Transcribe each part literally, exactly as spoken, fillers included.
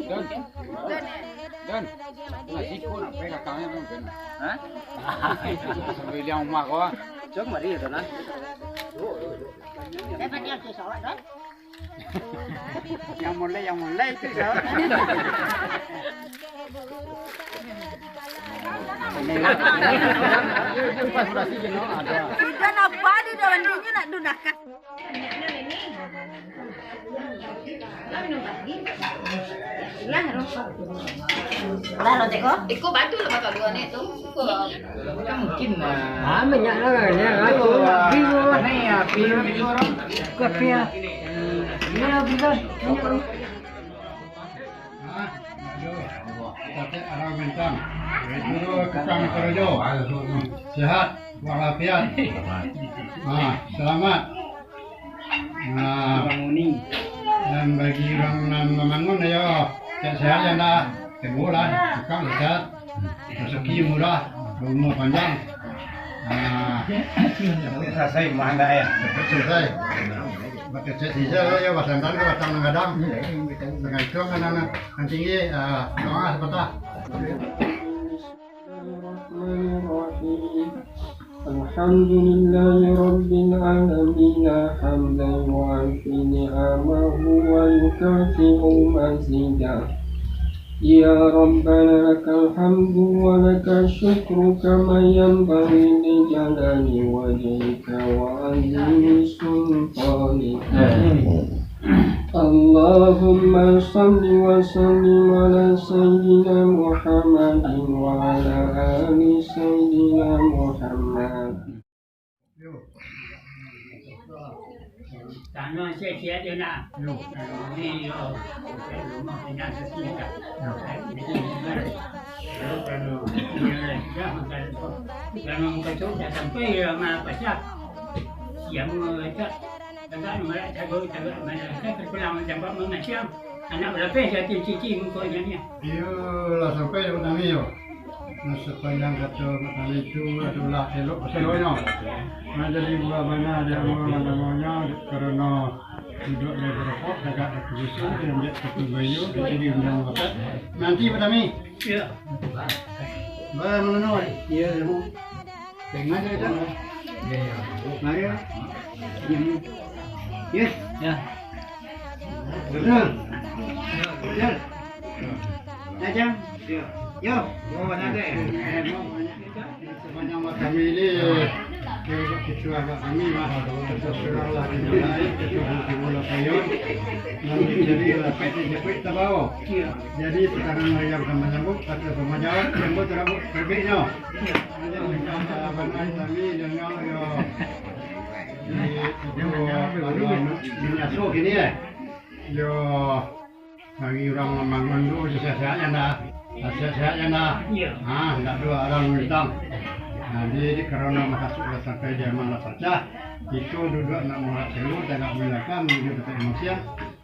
Don, Don, Don, nah, siko nak pai ka kang, Don. Hah? Sampai liang rumah ko. Cuma dia tu, nah. Yang mulai, yang mulai tu, Don. Sudah napa di dalam dunia nak dunakan? Lah, lo teko. Iko batu lah bakal dua ni tu. Iko. Mungkin, ah, minyak lah, ya, api, api, api, api, api, api, ya. Ini lah, bukan. Minyak ni. Hah? Aduh, Datuk Arang Bintang. Dulu tukang karajo. Sehat, walafiat. Ah, selamat. Nah, dan bagi urang nan mambangun, yo, sehat-sehat yo ndak. Tibo lah, tukang sehat. Rasaki murah, umua panjang. Nah, salasai mah ndak, yo? Salasai. Bakecek sisa, yo, basantan ka batang nan gadang. Dengan itu, nan, nan, nan tinggi, ah, doa sapatah. Bismillahirrahmanirrahim. Alhamdulillahirabbil alamin, hamdan yuwafi ni'amahu wa yukafi'u mazidah. Ya Rabbana lakal hamdu wa lakal syukru kama yanbaghi li jalali wajhika wa azimi sultanika. Allahumma salli wa sallim ala Sayyidina Muhammadin wa ala ali Sayyidina Muhammad. Tanah siap-siap je nak. Yo. Ni yo. Rumah pindah ke sini tak. Yo. Jadi, kalau, kalau, kalau muka tu dah sampai ya, malah pasal. Yang mau baca, agak malah cago, cago, mana, saya terpulang macam apa, macam anak berlapis, jatuh cici muka dia ni. Iyo, lah sampai di Bukit Tangih, yo. Nah, sapanjang kato Mak Tali tu adolah elok pasalonyo. Nah, jadi buah bana di ambo namonyo, karano duduak di rokok, tagak di kurisi, diambiak satu bayu, jadi undang bakat. Nanti, Mak Tali. Iyo. Bah, manono, Mak. Iyo, iyo. Dengar je, Cang. Iyo, iyo. Mari, Mak. Iyo. Iyo. Iyo. Betul. Betul. Nah, Cang. Iyo. Yo. Oh, banyak deh. Sabanyak kami ni, kecua kami mah, surang lah di mulai, kecua di mula payon, nan dicari lapeh dijapuik tabao. Jadi, sekarang yang ka manyambut, kata pamajawab, sambut rambut terbitnyo. Jadi, kami dengan yo, di, di, di, di, kini, eh. Yo, bagi urang mambangun tu, sehat-sehat jan dah. Sehat-sehat jan dah. Iyo. Ha, ndak ado urang mintang. Jadi, karano makasuik lah sampai di aman lah pacah, kito duduak nak murak selu, tagak balakang, manuju dapek emosian.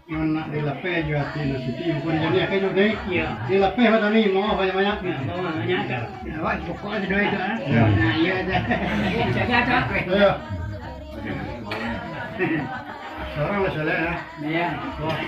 Nan nak dilapeh jo ati nan suci, bukan jadi akai tu, deh. Iyo. Dilapeh batani, maoh banyak-banyak. Iyo, maoh banyak, Kak. Awak pokok ado itu, ah. Iyo. Nah, iyo, dah. Jaga, Kak. Iyo. Surang lah saleh, ya. Iyo. Wah.